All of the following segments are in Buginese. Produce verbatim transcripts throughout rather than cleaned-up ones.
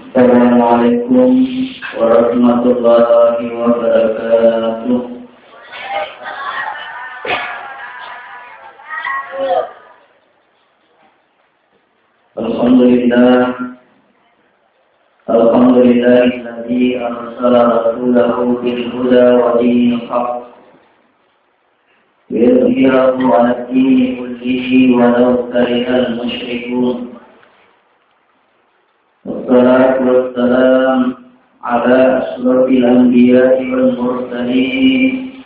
Assalamualaikum warahmatullahi wabarakatuh. Alhamdulillah. Alhamdulillahilladzi arsala rasulahu bil huda wa dinil haq liyudhhirahu 'alad dini kullihi walau karihal musyrikun. Wassalatu wassalam ala asyrafil anbiya'i wal mursalin,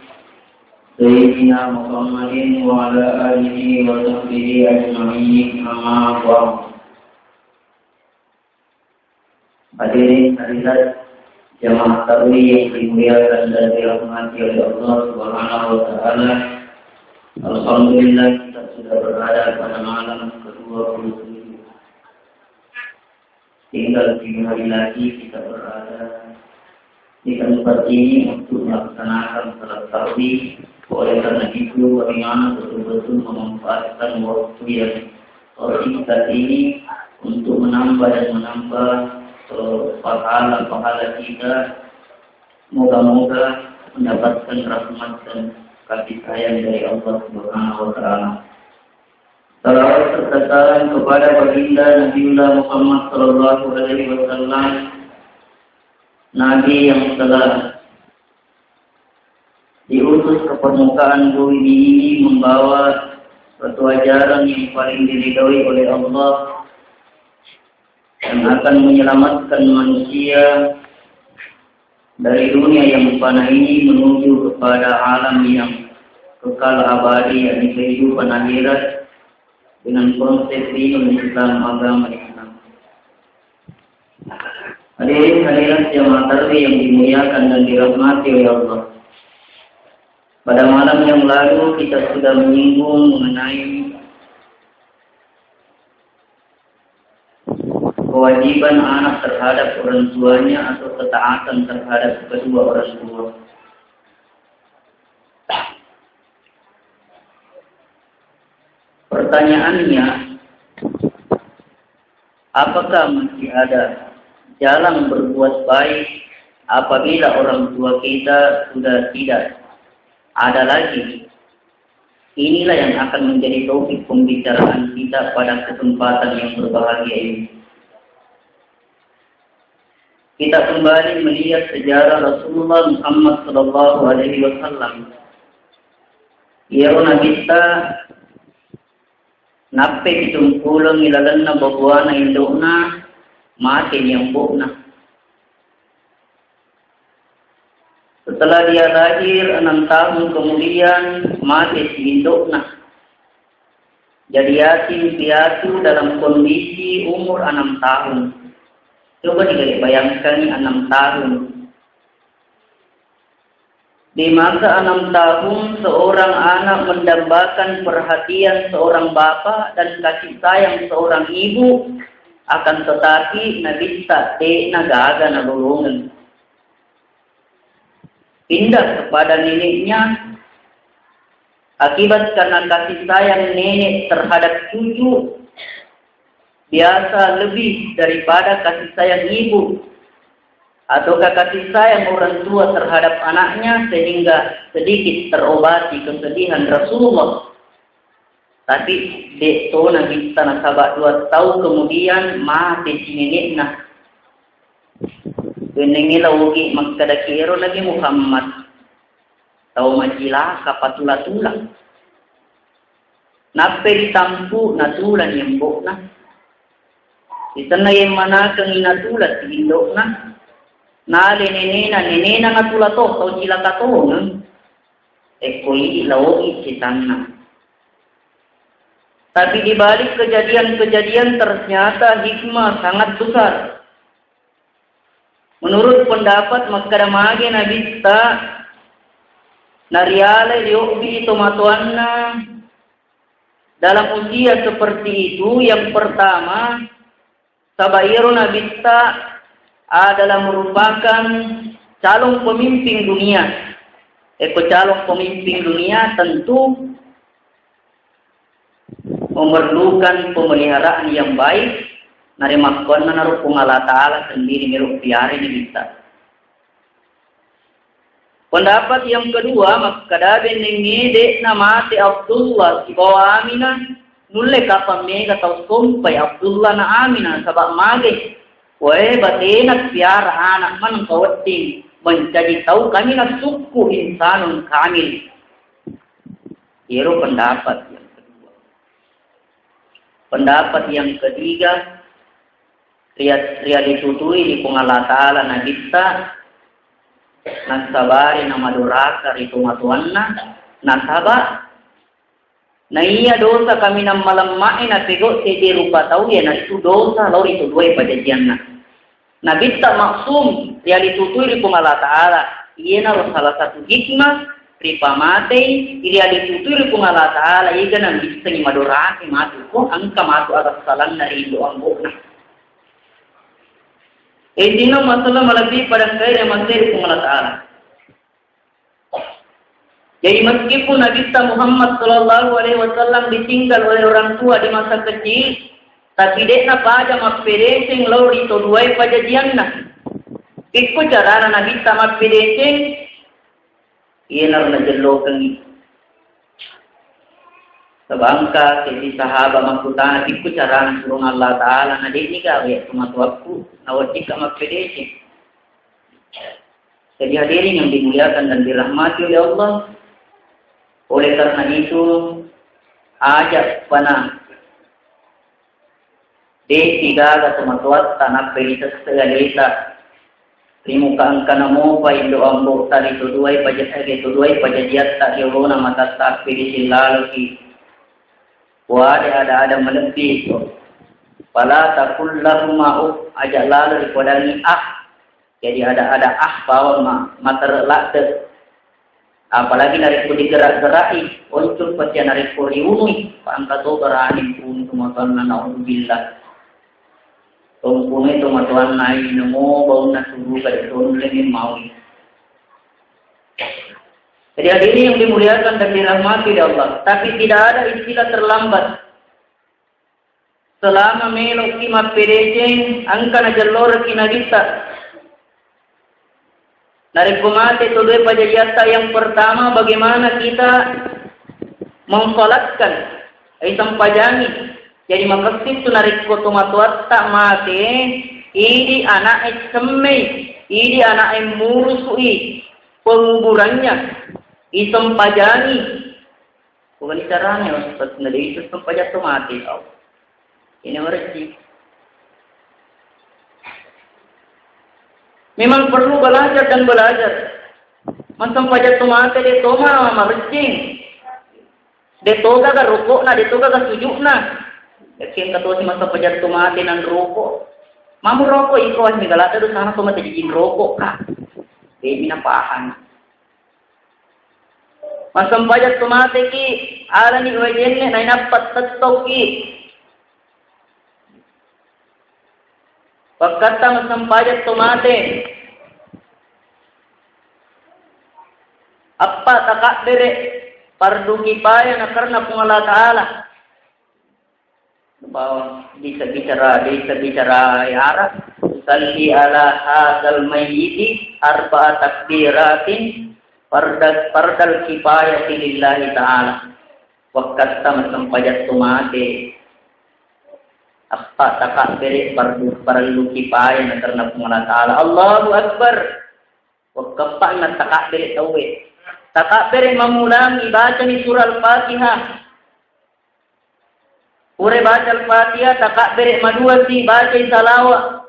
sayyidina Muhammadin wa ala alihi wa sahbihi ajma'in, amma ba'd. Hadirin hadirat jamaah tarwih yang dimuliakan dan dirahmati oleh Allah Subhanahu wa Ta'ala. Alhamdulillah, kita sudah berada pada malam kedua puluh tujuh. Tinggal tiga hari lagi kita berada di tempat ini untuk melaksanakan salat tarawih. Oleh karena itu, bagaimana betul-betul memanfaatkan waktu yang tersingkat ini untuk menambah dan menambah, eh, pahala-pahala kita. Moga-moga mendapatkan rahmat dan kasih sayang dari Allah Subhanahu wa Ta'ala. Salawat serta salam kepada Baginda Nabiullah Muhammad sallallahu alaihi wasallam, Nabi yang telah diutus ke permukaan bumi ini membawa suatu ajaran yang paling diridhoi oleh Allah, yang akan menyelamatkan manusia dari dunia yang fana ini menuju kepada alam yang kekal abadi, yakni kehidupan akhirat, dengan konsep dinul Islam, agama Islam. Hadirin hadirat jamaah tarwih yang dimuliakan dan dirahmati oleh Allah. Pada malam yang lalu kita sudah menyinggung mengenai kewajiban anak terhadap orang tuanya atau ketaatan terhadap kedua orang tua. Pertanyaannya, apakah masih ada jalan berbuat baik apabila orang tua kita sudah tidak ada lagi? Inilah yang akan menjadi topik pembicaraan kita pada kesempatan yang berbahagia ini. Kita kembali melihat sejarah Rasulullah Muhammad sallallahu alaihi wasallam. Iyaro Nabitta nappai pitung puleng ilalenna babuana indo'na, mate ni ambo'na. Setelah dia lahir, enam tahun kemudian, mate si indo'na. Jadi yatim piatu dalam kondisi umur enam tahun. Coba dibayangkan, enam tahun. Di masa enam tahun, seorang anak mendambakan perhatian seorang bapak dan kasih sayang seorang ibu, akan tetapi Nabitta de'na gaga nalolongeng. Pindah kepada neneknya, akibat karena kasih sayang nenek terhadap cucu biasa lebih daripada kasih sayang ibu ataukah kasih sayang orang tua terhadap anaknya, sehingga sedikit terobati kesedihan Rasulullah. Tapi de' to Nabitta, nasaba dua tahun kemudian mate si nenekna. Wenningngi laogi makkadaki ero Nabi Muhammad, tau macilaka patula-tula. Nappai ditampu natula ni ambo'na. Sisenna yemmanakengngi natula si indo'na. Nale nenena, nenena natula to, tau cilaka tongeng. Ekko idi laogi setanna. Tapi di balik kejadian-kejadian ternyata hikmah sangat besar. Menurut pendapat makkeda mage Nabitta narialai riobbi tomatoanna dalam usia seperti itu, yang pertama, saba iyaro Nabitta adalah merupakan calon pemimpin dunia. Eko calon pemimpin dunia tentu memerlukan pemeliharaan yang baik, Narimakkuannanaro Puang Allah Ta'ala sendiri miro piarai Nabitta. Pendapat yang kedua, makkeda bennengnge de'na mate Abdullah sibawa Aminah, nulle kapang mega tau sompai Abdullah na Aminah, nasaba mage? Wae batena piara anak maneng ka wedding, menjadi tau kamil sukku, insanun kamil. Iyaro pendapat yang kedua. Pendapat yang ketiga, ria-, rialitutui ri Puang Allah Ta'ala Nabitta, nassabari namadoraka ri tomatoanna, nasaba naiya dosa kaminang malemma'e napegau seddi rupa tau, iyanaritu dosa lao ri to duae pajajianna. Nabitta maksum, rialitutui ri Puang Allah Ta'ala. Iyanaro salah satu hikmah ripamatei, rialitutui ri Puang Allah Ta'ala, iga nabissengi madorake matu ko engka matu aga salanna ri indo ambo'na. Intinna masalah malebbi pada engkae riamasei ri Puang Allah Ta'ala. Jadi meskipun Nabi Muhammad Sallallahu Alaihi Wasallam ditinggal oleh orang tua di masa kecil, tapi de'na paja mappedeceng lao ri to duae pajajianna. Ikko carana Nabitta mappedeceng, iyanaro najellokengngi. Sabangka seddi sahaba makkutana, ikko carana surong Allah Ta'ala, na de'ni gawe tomatoakku, naweddikka mappedeceng. Jadi hadirin yang dimuliakan dan dirahmati oleh Allah, oleh karena itu, aja pana de' sigaga tomatoatta nappai ditessai aleta ri muka engkana mopa indo ambo'ta ri to duae paja-, ri to duae pajajiatta ri olona matatta appedeceng laloki. Wade ada-ada malebbi. Fala taqul lahuma uff, aja lalo ripodangi ah. Jadi ada-ada ah bawang ma-, matere ladde. Apalagi narekko digerak-gerai, oncong pasti narekko riunui, pa engka to berani pun tomatoanna, naudzubillah. Tompunui tomatoanna, ai namo baunna suruga de to nulle memmaui. Jadi hadirin yang dimuliakan dan dirahmati oleh Allah, tapi tidak ada istilah terlambat. Selama meloki mappedeceng, engka najelloreki Nabitta. Narekko mate to dua pajajiatta, yang pertama, bagaimana kita mensolatkan, eh, sempajangi. Jadi makessing tu narekko tomatoatta mate, idi ana'e semmei, idi ana'e murusui penguburannya, isempajangi. Pogani carana, Ustaz, na de' itu sempajang to mate tau. Ini merejji. Memang perlu belajar dan belajar. Massempajang to mate de' to ma-, marejjing. De' to gaga rokokna, de' to gaga sujukna. Yakin katosi massempajang to mate nan rokok. Mamu rokok iko, ah, mega ladde dosana to mate dijing rokok, Kak. De'mi napahang. Massempajang to mateki, alani wae jenne, nainappa tettokki. Wakkatta massempajang to mate. Appa takabbere, fardu kifayah na karena Puang Allah Ta'ala. Bahwa bisa bicara, bisa bicara Arab. Usalli ala hadzal mayyiti arba'a takbiratin farda-, fardal kifayati lillahi ta'ala. Wakkatta massempajang to mate, appa takabbere fardu, fardu kifayah na karena Puang Allah Ta'ala. Allahu Akbar. Wakkappa'na takabbere tauwe. Takabbere mammulangi, bacani surah Al-Fatihah. Pura baca Al-Fatihah, takabbere maduasi, bacai salawa.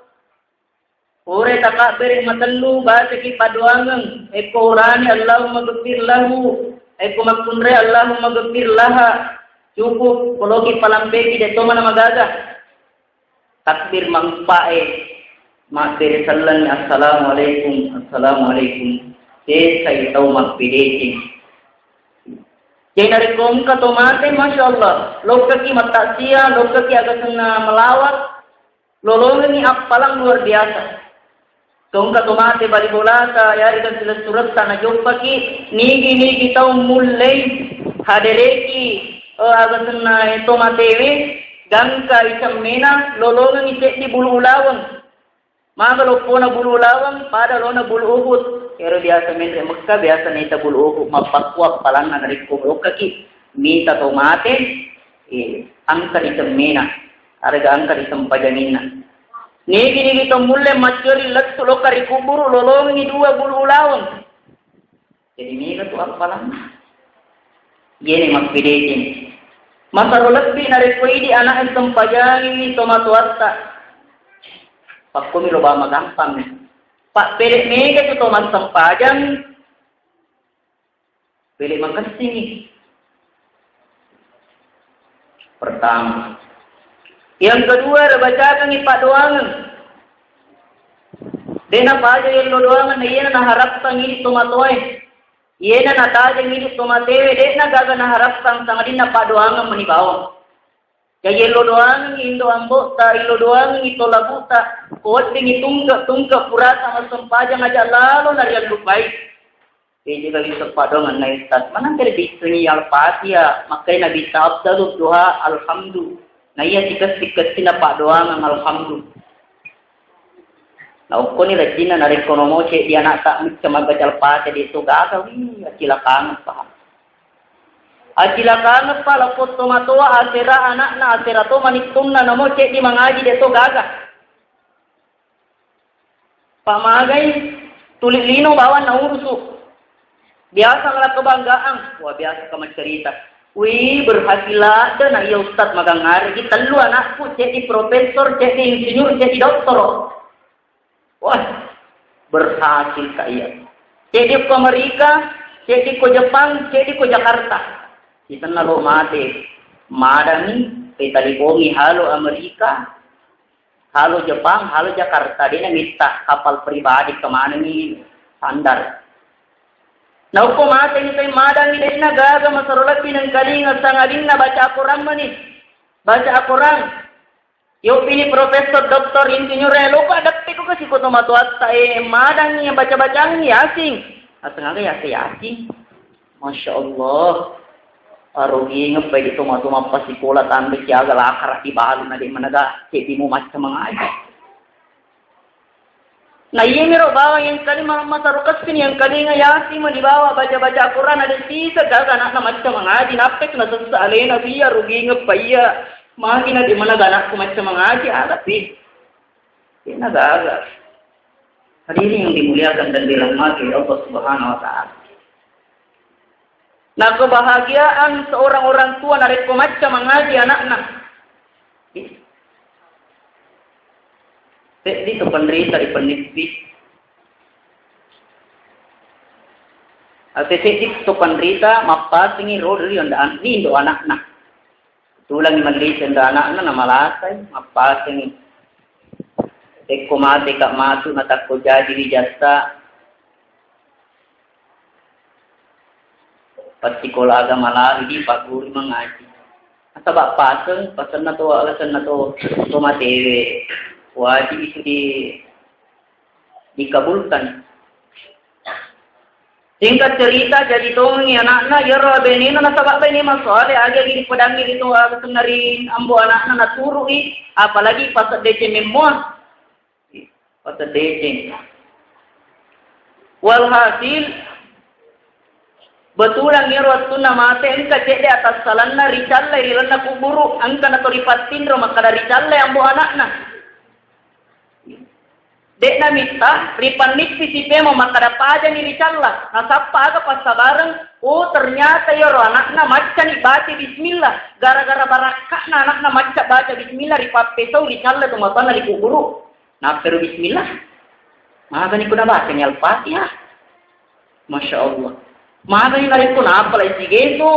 Pura takabbere matellu, bacaki padoangeng. Ekko urane, Allahumma ghfir lahu. Ekko makkunrai, Allahumma ghfir laha. Cukup, koloki palambeki, de' to mana magaga. Takbir manguppae, mabbere sellengngi, "Assalamualaikum, assalamualaikum." Desai tau mappedeceng. Jadi narekko engka to mate, masya Allah, lokkaki mattaksiah, lokkaki agasenna melawat, lolongengngi appalang luar biasa. Tongka to mate bali bolata, yarega silessuretta najoppaki, nigi-nigi tau mullei hadereki, eh, agasenna to matewe, Gangka icemmena, lolongengngi seddi bulu ulaweng. Maga loppona bulu ulaweng, pada lona bulu Uhud. Ero biasa menre Mekka, biasa naita bulu Uhud. Mappakkua appalanna narekko lokkaki mita to mate, eh, angka icemmena, arega angka isempajanginna. Nigi-nigi to mulle maccori lettu lokka ri kuburu, lolongengngi dua bulu ulaweng. Jadi mega tu appalang. Iyene mappedeceng. Masaro lebbi narekko idi anak sempajangi tomatoatta. Pakkomi lo ba magampang. Pak pede mega tu to massempajang. Pede makessingi. Pertama. Yang kedua, bacakangi paddoangeng. De'na paja yello doangeng na iyena naharapkan idi tomatoae. Iyena natajeng idi tomatewe, de'na gaga naharapkan sangadinna paddoangeng meni bawang. Jaji yello doangeng indo ambo'ta, illo doangeng ito labu'ta, ko weddingi tungke-tungke purata massempajang aja lalo nariallupai. Eje kali seppa doang na Ustaz. Manang kali bissengi Al-Fatihah, makkai Nabi afdalud duha alhamdu. Na iya sikessi-kessina paddoangeng alhamdu. Na okkoni lejjinna narekko nomo ceddi anakta micca maggaca Al-Fatihah de to gaga, wih, acilakangeng pa. Acilakangeng pa lapotto matoa asera anakna, asera to manittunna nomo ceddi mangaji de to gaga. Pamagai tuli lino bawang naurusu. Biasa ngala kebanggaan, wah biasa ka maccarita. Wih, berhasil ada na iya ustad magangare. Di tellu anakku, ceddi profesor, ceddi insinyur, ceddi dottoro. Wah, berhasil ka iya. Ceddi ko Amerika, ceddi ko Jepang, ceddi ko Jakarta. Sitenna lo mate, madami, petalipongi halo Amerika, halo Jepang, halo Jakarta, de'na mitta kapal pribadi kemanengi sandar. Naukko mate ni sai madangi de'na gaga masaro lebbi nengkalinga sangadinna baca Al-Quran mani. Baca Al-Quran. Yopi ni profesor, doktor, insinyur, eh, lopa deppe ko kasi ko tomatoatta, eh, madangi baca-bacangi Yasin. Asengaga Yasin, Yasin. Masya Allah. Arugi ngepai di toma-toma pas sikola tambe siaga lakara di balu na de menaga ceddi mu macca mangaji. Na iyemiro bawang yang kali ma-, masaro kessini yang kalinga Yasin mo dibawa baca-baca Quran ada sisa gaga anakna macca mangaji nappe na sessa alena biya rugi ngepai iya magi na de menaga anakku macca mangaji ada pi. De'na gaga. Hadirin yang dimuliakan dan dirahmati Allah Subhanahu wa Ta'ala. Nah, kebahagiaan seorang orang tua narekko macca mangaji anakna. Seddi tu penderita di pendidik. Ate seddi tu penderita mappasengi ro ri indo anakna. Tulangi melliseng ri anakna namalasai, mappasengi. Tekko mate ka matu natakko jaji wijatta. Passikola agama lari di pagguru mangaji. Nasaba paseng, pasenna to, alasanna to, to matewe. Wajib itu di, dikabulkan. Singkat cerita, jadi tongi anakna, iyaro abenena nasaba bene masoale, agi-agi dipedangi itu, aga sengari ambo anakna naturui, apalagi paseddeceng memmoa. Paseddeceng. Walhasil, betulang iyaro wettunna mate, engka cedde atassalanna ricallai ri lalenna kuburu, engka nato ripattinro makkada ricallai ambo anakna. De'na mitta, ripannippi sipemo makkada pajani ricalla. Nasappa aga passabareng, oh ternyata iyaro anakna maccani baca bismillah. Gara-gara barakka'na anakna macca baca bismillah, ripappesau ricalla tomatoanna ri kuburu. Napperu bismillah. Magani kuna bacani Al-Fatihah. Masya Allah. Magani narekko napalai sigeso,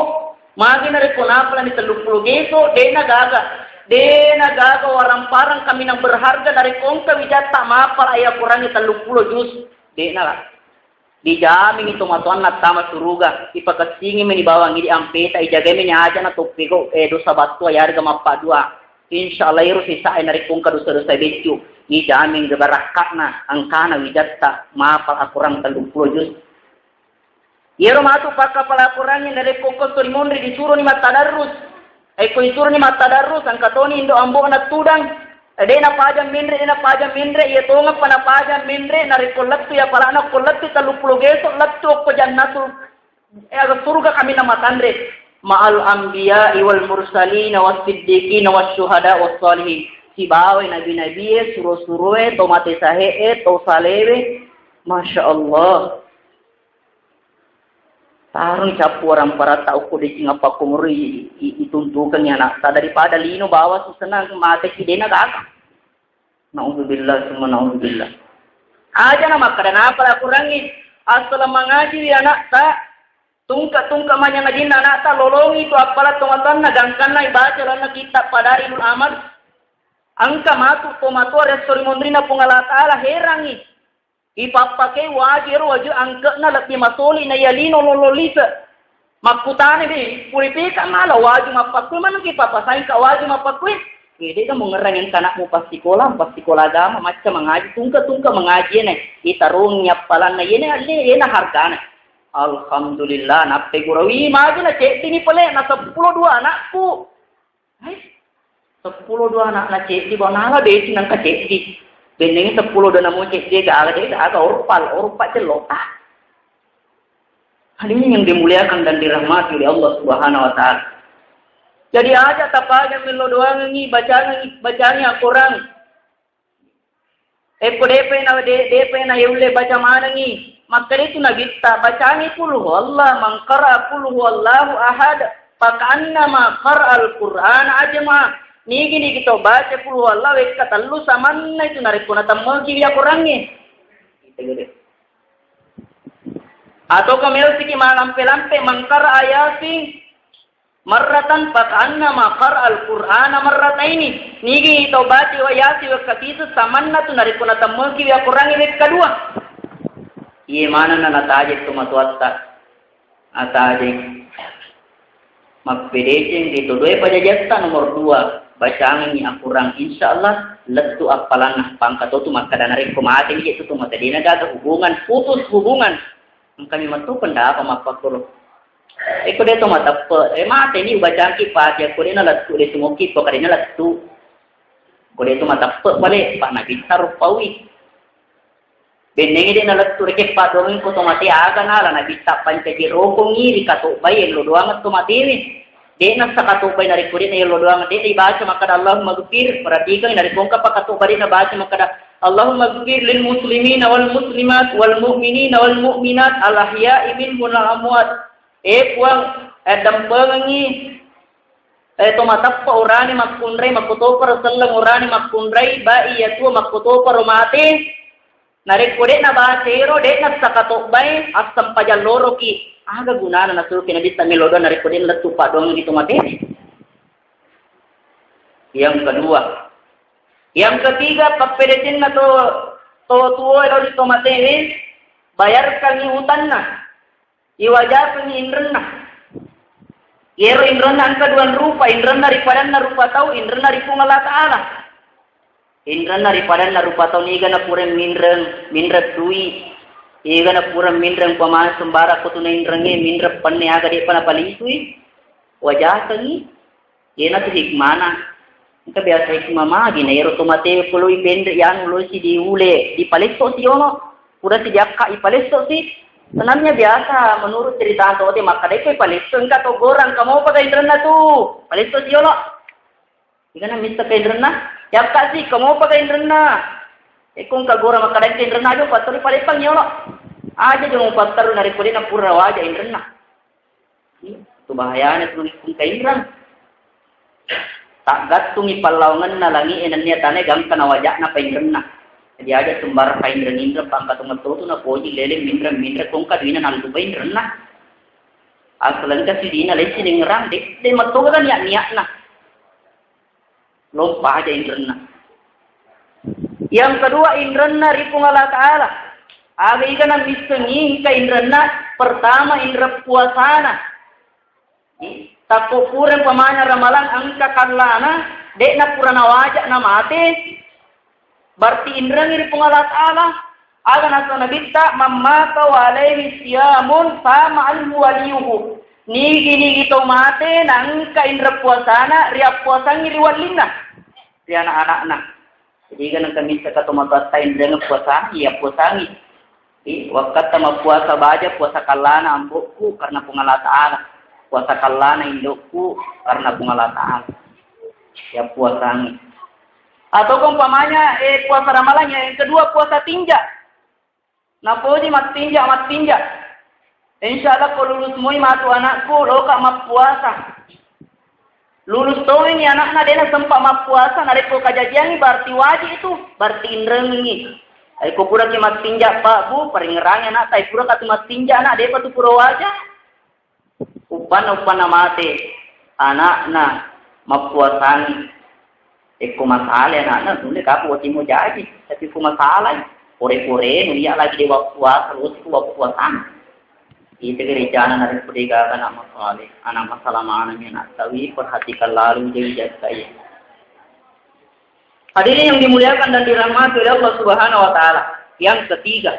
magani narekko napalai telluppulo geso, de'na gaga. De'na gaga warang-parang kaminang berharga narekko engka wijatta mapala ayat Quran telluppulo juz. De'na lah. Dijamingi tomatoanna tama suruga, ipakessingi meni bawang idi ampeta, ijagai meni aja na toppego, eh, dosa battua, yarega mappaddua. Insya Allah ero sisa e narekko engka dosa-dosa beccu, ijamin ge barakka'na angkana wijatta mapal akorang telluppulo juz. Iyaro matu pakkapala Al-Quran narekko engka to rimonri disuroni mattadarrus. Eko isuruni mattadarru, sangkatoni indo ambo'na tudang. De' napajang menre, de' napajang menre, iya tongeng pa napajang menre, narekko lettu iya palana ko lettu telluppulo geso, lettu okko jannatul, eh, surga kami namatanre. Ma'al anbiya'i wal mursalina was siddiqina was syuhada was sholihin. Sibawai nabi-nabie, suro-suroe, to mate sahe'e, to salewe. Masya Allah. Tarung cappu warang paratta okko deceng appakkongoro i-, i-, ituntukengngi ana'ta daripada lino bawang sisenna mate ki de'na gaga. Naudzubillah summa naudzubillah. Aja na makkeda napa la kurangi. Asal mangaji wi ana'ta, tungke-tungke manyang ajinna ana'ta, lolongi tu appalang tomatoanna, gangkanna ibaca lalenna kitab Fadailul Amal. Engka matu tomatoa resso ri monrinna Puang Allah Taala, herangngi. Ipappakei waju ero, waju angke'na lebbi masoli na iya lino lolo lise. Makkutana de, puripika mala waju mappakkui, manengki pappasaingka waju mappakkui. Wede ga mungerang engka anakmu passikola, passikola agama, macca mangaji, tungke-tungke mangaji ene. Itarungi appalanna yene alle, yena hargana. Alhamdulillah, nappe gurawi maju na ceddini pale, na seppulo dua anakku. Eh, seppulo dua anakna ceddi, bawa nala beci nangka ceddi. Bennengi seppulo dua namo ceddi, gaga de, gaga orpal, orpa celloka. Hadirin yang dimuliakan dan dirahmati oleh Allah Subhanahu wa Ta'ala. Jadi aja tapajang mello doangengi, bacangi, bacangi Al-Quran. Eko depe na de, depe na yaulle baca manengi. Makkeda itu Nabitta, bacangi qul huwallah, man qara'a qul huwallahu ahad, faka'annama qara'al Qur'ana ajma. Nigi-nigi to baca qul huwallah wekka tellu samanna itu narekko natemmeki wi Al-Qurangnge. Atau kamelosiki malampe-lampe, man qara'a Yasin marratan faka'annama qara'al Qur'ana marrataini. Nigi tau baca wa Yasin wekka pitu samanna tu narekko natemmeki wi Al-Qurangnge wekka dua. Iye manenna natajeng tomatoatta. Natajeng. Mappedeceng ri to dua pajajatta nomor dua. Bacangengi Al-Quran, insya Allah lettu appalanna. Pangka to tu makkeda narekko mateni je tu tomatoa dena gaga hubungan, putus hubungan. Engkami mettu pendapat mappakkoro. Eko de to mateppe, eh, mateni ubacangki Fatiha, ko de nalettu, de sumokki, ko de nalettu. Ko de to mateppe pale, pa Nabitta ruppaui. Bennengi de nalettu, reke padongeng ko to mate aga nala Nabitta pancaji rokongi ri katobbai ello doang to matewe. De nassa katobbai narekko de na ello doang, de ibaca makkeda Allahumma gfir, perhatikan narekko engka pa katobba de nabaca makkeda Allahumma gfir lil muslimina wal muslimat wal mu'minina wal mu'minat al ahya'i minhum wal amwat. Eh, Puang, eh, dampengengngi, eh, to mateppa urane makkunrai, makkotoparo selleng urane makkunrai, bai iya tuo makkotoparo mate. Narekko de'na baca ero, de'na sakatobbai, assempajang loroki. Aga gunana nasuroki Nabitta melo doang narekko de'na lettu paddoangeng ri to mate? Yang kedua. Yang ketiga, pappedecenna to, to tuo ero ri to matewe, bayarkangngi utanna. Iwajakengngi inrenna. Iyero inrenna engka duang rupa, inrenna ri padanna rupa tau, inrenna ri Puang Allah Ta'ala. Inrenna ri padanna rupa tau, niga na pura minreng, minreng dui, niga na pura minreng pamana sembarang ko tu nainrengnge, minreng penne aga de'pa napalisui, wajakengngi. Iyanatu hikmana. Engka biasa hikmah magi na iyaro to mate poloi penre yanu losi diule, dipalesso si yono. Pura si diakka ipalesso si. Senamnya biasa menurut cerita to te makkeda ko ipalesso engka to gorang, kamu apa ga inrenna tu? Palesso si yono. Igana mista ka inrenna? Yakka si, kamu apa ga inrenna? Eko engka gorang makkeda inrenna aja patterru paleppang yono. Aja jo patterru narekko de na pura waja inrenna. Tu bahayana tu engka inreng. Taggattungi pallawangenna langi'e nennia tanae gangka na waja'na painrenna. Jadi aja sembarang painreng-inreng pangka tu metto tu napoji lele minreng-minreng kongka duina nallu painrenna. Asal engka sidina lesi dengerang de, de metto ga niat-niatna. Lompa aja inrenna. Yang kedua, inrenna ri Puang Allah Ta'ala. Aga iga na missengi engka inrenna, pertama inreng puasana. Takko pura umpamanya Ramalang engka kallana, de'na pura nawaja na mate, berarti inrengi ri Puang Allah Ta'ala. Aga nasa Nabitta, "Man mata wa alaihi siyamun sama anhu waliyuhu." Nigi-nigi to mate naengka inreng puasana riappuasangi ri wellinna, ri anak-anakna. Jadi kan engka missaka to matoatta inreng puasangi, ya puasangi. Di wakkatta mappuasa baja, puasa kallana ambokku karena Puang Allah Ta'ala. Puasa kallana indokku karena Puang Allah Ta'ala. Ya puasangi. Atau umpamanya eh, puasa ramalannya, yang kedua puasa tinja. Napoji mattinja, mattinja. Insya Allah ko lulus moi matu anakku, loka mappuasa. Lulus tongeng anakna dena sempat mappuasa, narekko kajajiangi berarti wajib itu, berarti inrengi. Ai ko pura ki mattinja Pak Bu, paringerangi anak tai pura katu mattinja anak depa tu pura wajib. Uppanna, uppanna mate anakna mappuasangi. Ekko masalah anakna, nulle kapu watimu jaji. Tapi ku masalah, pore-pore, nu iya lagi dewa puasa, wasi ku wappuasang. Itu gerejana narekko degaga anak masalah, anak masalah mana mi anak tawi, perhatikan lalu jadi jaga iya. Hadirin yang dimuliakan dan dirahmati oleh Allah Subhanahu wa Ta'ala. Yang ketiga,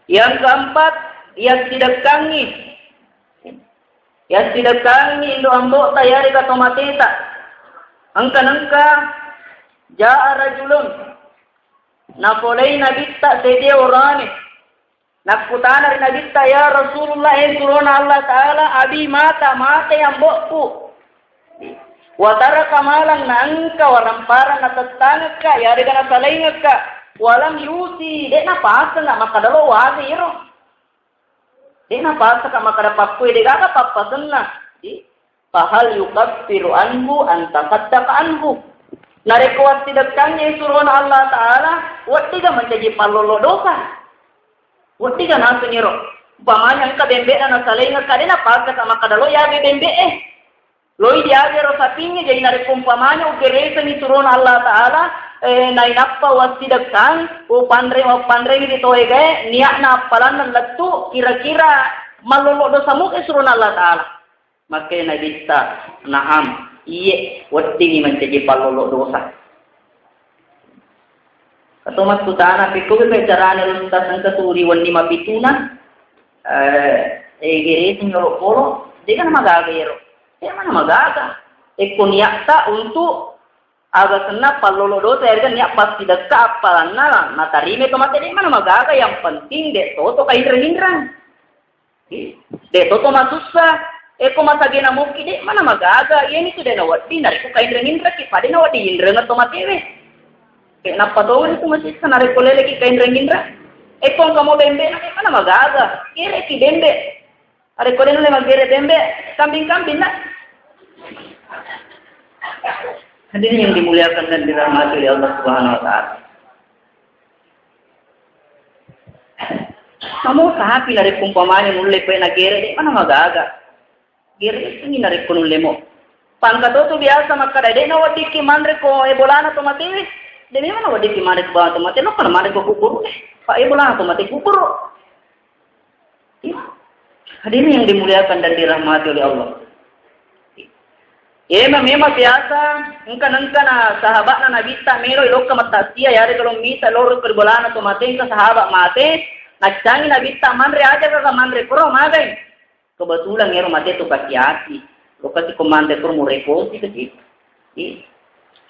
yang keempat, yassidekkangngi. Yassidekkangngi indo ambo'ta yarega tomateta. Engka nengka ja'a rajulun. Napolei nabitta sedia orane. Nakkutana ri nabitta, "Ya Rasulullah, eh surona Allah Ta'ala, abi mata, mate ambo'ku. Wataraka malang, naengka waramparang natettangekka, yarega nasalaingekka. Walam yusi, de' napaseng nak makkada lo wasi iro. De' napaseng nak makkada pakkue, de' gaga pappasenna." Di, "Fahal yukaffiru anhu an tasaddaqa anhu?" Narekko wassidekkangngi surona Allah Ta'ala, weddiga mancaji pallolo dosa? Weddiga naseng iro? Umpamanya engka bembe'na nasalaingekka, de' napaseng nak makkada lo yage bembe'e. Loi diaje ro sapingnge, jadi narekko umpamanya ugeresengi surona Allah Ta'ala, eh, nainappa wassidekkang, upanre-, upanrengi ri toegae, niatna appalanna lettu, kira-kira mallolo dosa muke surona Allah Ta'ala. Makkeda nabitta, "Na'am, iye, weddingngi mancaji pallolo dosa." Kato makkutana, "Pekko bebe carane ustaz engka tu ri wenni mapituna, eh, eh, gereting lolo polo, de' kan magaga ero." De' mana magaga. Ekko niatta untuk aga senna pallolo dosa, erga niat passidekka appalanna natarime to mate, de' mana magaga, yang penting de' toto kainreng-inreng. De' toto masussa. Eko masagena mokki, de' mana magaga. Iyanitu de' nawedding narekko kainreng-inrekki, pada nawedding inreng to matewe. Ke nappa tongeng itu masissa narekko leleki kainreng-inreng. Eko engka mo bembe'na, de' mana magaga. Kereki bembe'. Narekko de' nulle maggere bembe', kambing-kambing nak. Hadirin yang dimuliakan dan dirahmati oleh Allah Subhanahu wa Ta'ala. Mamo sapi narekko umpamanya nulle koe nagere, de' mana magaga. Geresengi narekko nulle mo. Pangka to tu biasa makkada, "De' naweddikki manre ko e bolana to mate." De' memang naweddikki manre ko bolana to mate, lokka manre ko kuburu. Pak e bolana to mate kuburu. Iya. Hadirin yang dimuliakan dan dirahmati oleh Allah. Iya, memang biasa, engka nengka na sahabatna Nabitta melo lokka mattasia, yarega lo mita loro ke bolana to mate, engka sahabat mate, naccangi Nabitta manre aja kaka manre koro magai. Kebetulan ero mate tu kaki-aki. Lokasi ko manre koro mureposi kecil. Iya.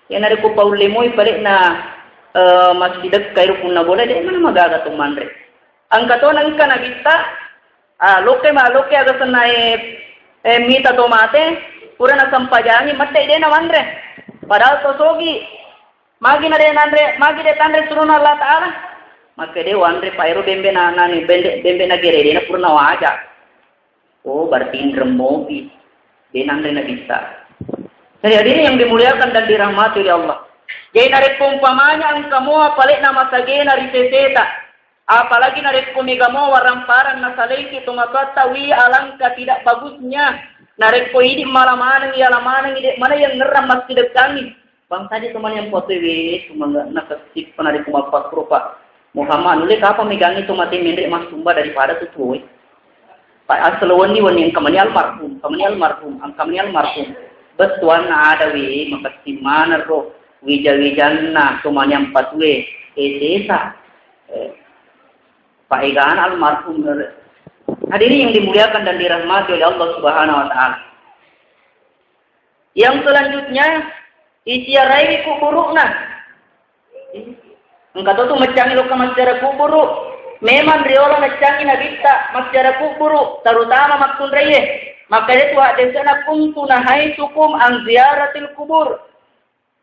Iya narekko paulle moi palekna, eh, massidekka ero punna bola, de' mana magaga to manre. Engka to nengka Nabitta, ah, lokke ma-, lokke aga senna e, eh, mita to mate, pura nasempajangi, mette de' nawanre. Padahal to sogi, magi na de' nanre, magi de' tanre surona Allah Ta'ala. Makke de' wanre pa ero bembe na, nani, bende-, bembe na gere de' na pura nawaja. Oh, berarti inreng mopi. De' nanre Nabitta. Jadi hadirin yang dimuliakan dan dirahmati oleh Allah. Jadi narekko umpamanya engka moa palekna masagena ri seseta. Apalagi narekko mega moa warang-parang nasalaiki tomatoatta, wi alangkah tidak bagusnya. Narekko idi mala maneng, iala maneng, de' mana yang ngerang massidekkangi. Bangsa di teman yang kuat we, cuma nggak nakasih pernah di kumapa Pak. Muhammad, nulle kapang megangi to mate menre massumba daripada tu tuwe. Pak asal wenni wenni engka mani almarhum, engka mani almarhum, engka mani almarhum. Bettuanna ada we, makasih mana ro, wija-wijanna, to mani ampatue, eh, desa. Eh, Pak egana almarhum, Hadirin yang dimuliakan dan dirahmati oleh Allah Subhanahu wa Ta'ala. Yang selanjutnya, iziarahi kuburu'na. Engka to tu maccangi lokka massiara kuburu. Memang riolo naccangi nabitta massiara kuburu, terutama makkunraie. Makanya tu hadisna, "Kuntu nahaitukum an ziyaratil kubur."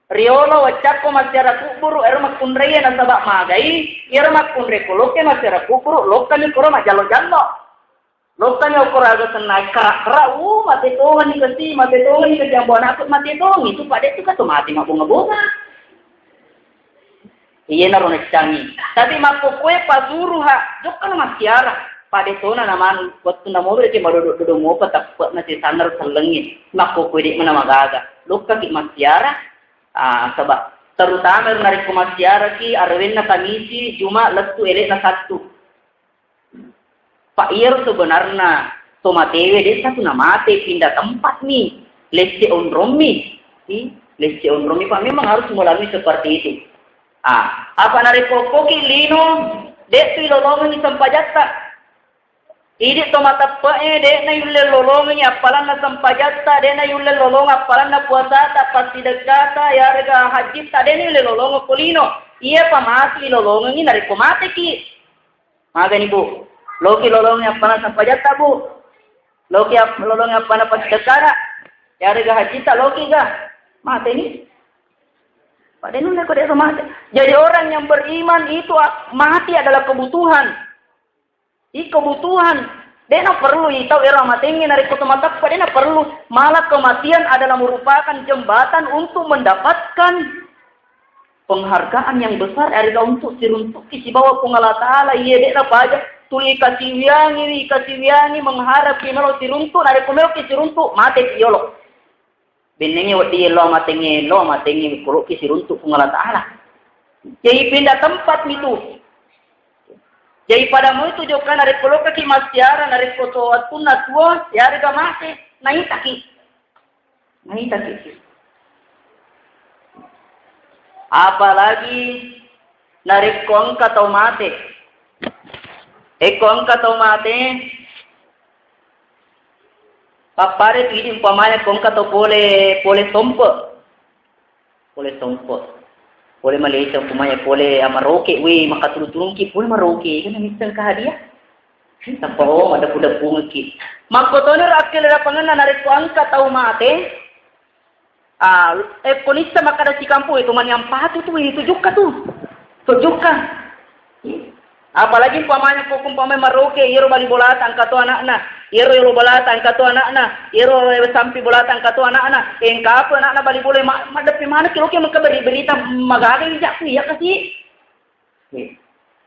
Riolo waccakko massiara kuburu ero makkunraie, nasaba magai iyaro makkunrai kolokke massiara kuburu, lokkani koro majallo-jallo. Lokkani okkoro aga sennai kara-kara, uh, mate tongeng ni kasi, mate tongeng ni kasi ambo anakku, mate tongeng itu pada itu kato mate mabbonga-bonga. Iye naro neccangi. Tapi makkokkoe pasuruha, jokkano massiara. Pada tona namanu, wettu namo reke madodo-dodo mopa tappe na sisanna sellengi. Makkokkoe de mana magaga. Lokkaki massiara, ah, saba terutama narekko massiara ki, arewenna Kamisi, Juma, lettu, elekna Sattu. Pak, iyaro sebenarna to matewe de' satu namate, pindah tempat mi, lesse onrommi. I, lesse onrommi, Pak, memang harus melalui seperti itu. Ah, apa narekko okkoki lino, de' tu ilolongengi sempajatta. Idi to mateppe'e, de' na yulle lolongengi appalanna sempajatta, de' na yulle lolong appalanna puasata, passidekkata, yarega hajjitta, de' na yulle lolongeng ko lino. Iya pa matu ilolongengi narekko mateki. Magani, Bu. Loki lolongi appana sampajatta, Bu. Loki ap-, lolongi appana passidekkana. Yarega hajjitta loki ga? Mateni. Pada nuna ko de' mate. Jadi orang yang beriman itu a-, mati adalah kebutuhan. I kebutuhan. De' na perlu i tau ero amatengnge narekko to mateppe, de' na perlu. Malah kematian adalah merupakan jembatan untuk mendapatkan penghargaan yang besar, yarega untuk siruntuki sibawa Puang Allah Ta'ala, iye de' napaja, tuli kasiwiangiwi, kasiwiangi mengharap ki melo siruntu, narekko meloki siruntu, mate ki yolo. Bennengnge wedding lo amatengnge, lo amatengnge, koloki siruntu Puang Allah Ta'ala. Jadi pindah tempat mi tu. Jadi pada mau itu jokka narekko lokaki massiara, narekko to wattunna tuo, yarega mate, naitaki. Naitaki. Apalagi narekko engka tau mate. Ekko engka tau mate, pappare tu idi umpamanya ko engka tau pole, pole sompe. Pole sompe. Pole Malaysia umpamanya, pole Maroke, we, makaturu-turungki, pole Maroke, kan misseng ka hadiah. Tappa, oh, madeppu-deppungekki. Makkotoni ro akkelerapangenna narekko engka tau mate, ah, eh, ko nissa makkada sikampung, eh, to maniampatu tu, eh, to jokka tu. To jokka. Apalagi umpamanya ko umpamanya Maroke, iyaro bali bolata engka to anakna, iyaro yolo bolata engka to anakna, iyaro, eh, sampi bolata engka to anakna, eh, engka apa anakna bali bola ma-, madeppi maneng ki loke mengka beri-, berita magaga ijakku iya kasi.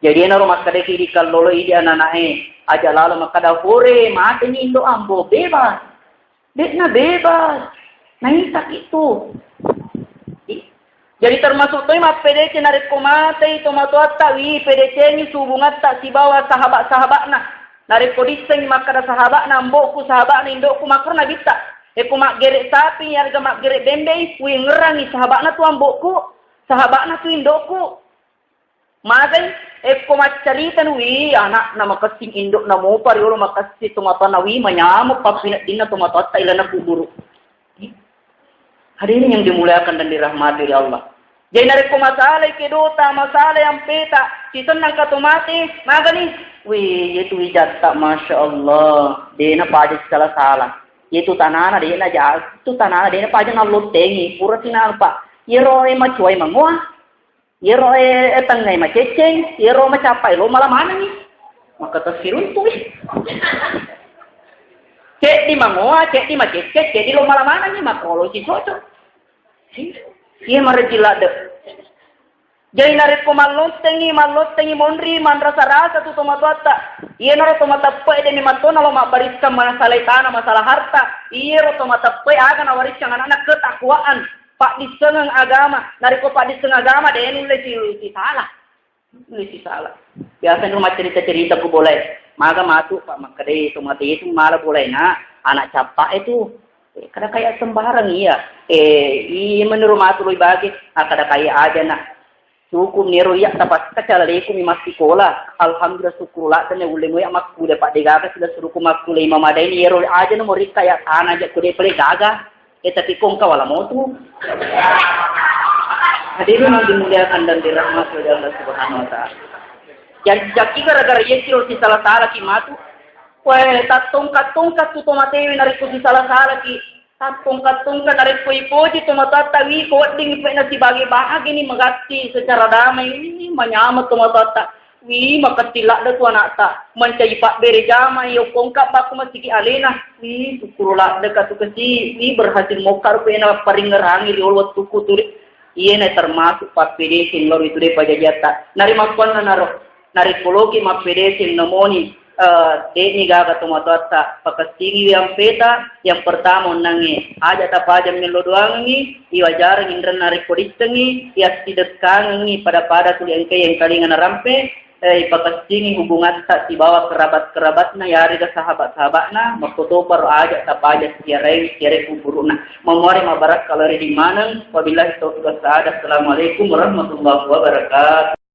Jadi enaro makkadaki idi kallolo idi ananae, aja lalo makkada, "Hore, mateni indo ambo, bebas." De'na bebas. Naitaki tu. Jadi termasuk toi mappedece narekko matei tomatoatta, wi, pedecengi hubungatta sibawa sahabat-sahabatna. Narekko dissengi makkada sahabatna, "Ambo'ku, sahabatna indo'ku," makkoro nabitta. Ekko maggere sapi, yarega maggere bembei, wi, ngerangi sahabatna tu ambo'ku, sahabatna tu indo'ku. Magai, ekko maccaritani, wi, anakna makessing, indo'na mopa riolo makessing, tomatoanna, wi, manyameng pappineddinna tomatoatta ilana kuburu. Hadirin yang dimuliakan dan dirahmati oleh Allah. Jadi narekko masalai kedota, masalai ampeta, sisenna engka to mate, magani, wi, yetu wijatta, masya Allah, de'na paja sala-sala. Yetu tanana de'na ja, tu tanana de'na paja nallottengi, pura sinampa. Yero e macuai mangoa, Iyaro, eh, eh, tengngai macecceng, iyaro macappai lo mala manengi. Maka tessiruntu'i. Ceddi mangoa, ceddi macecceng, ceddi lo mala manengi, maka olo sisoco. Iya marejji ladde. Jadi narekko mallottengi, mallottengi monri, manrasa-rasa tu tomatoatta. Iyanaro tomateppe'e deni mattona lo mabbarissang masalah tanah, masalah harta. Iyaro tomateppe'e aga nawarissang anakna ketakwaan. Paddissengeng agama, narekko paddisseng agama, de' nulle si-, sisala. Nulle sisala. Biasa nu maccerita-cerita ku bolae. Maga matu, Pak, makkeda, "Eh, to mate itu mala bolae, Nak. Anak cappa'e tu." Eh, kada kayak sembarang iya. Eh, iya menurut matu lui bagi, ah, kada kayak aja, Nak. Suku nero iya tapakka calaleku mi massikola. Alhamdulillah, syukur ladde na ulle moya makkuda, padde gaga sila suruku makkuda Imam Madaini, yero aja no morikka ya tana aja kude pale gaga. Eh, tapi kongka wala motu. Hadirin yang dimuliakan dan dirahmati oleh Allah Subhanahu wa Ta'ala. Jadi, jaki gara-gara iya siro si salah-salah ki matu. Weh, tattongka-tongka tu tomatewe narekko si salah-salah ki. Tattongka-tongka narekko ipoji tomatoatta, wi ko wedding ipe'na sibage-bage ni magatti secara damai, wi manyameng tomatoatta. Wi makatti ladde tu anakta, mancaji pabbere jama, iyo kongka bakku masigi alena. Wi syukur ladde ka tu kasi, wi berhasil mokka rupe'na paringngerangi ri olo wettukku turi. Iyena termasuk pappedeseng lao ri tu de pajajiatta. Nari makkuanna naro, narekko loki mappedeseng namoni, eh, de'ni gaga tomatoatta, pakessingiwi ampeta. Yang pertama onnangnge, aja tapaja mello doangengngi, iwajareng inrenna rekko dittengngi, iassidekkangengngi pada-pada tuli engkae engkalinga narampe, eh, ipakessingi hubungatta sibawa kerabat-kerabatna, yarega sahabat-sahabatna, makkotoparo aja tapaja siarai, siarai kuburu'na. Mamuare mabarakka lao ri di maneng. Wabillahi taufiq wassaada. Assalamualaikum warahmatullahi wabarakatuh.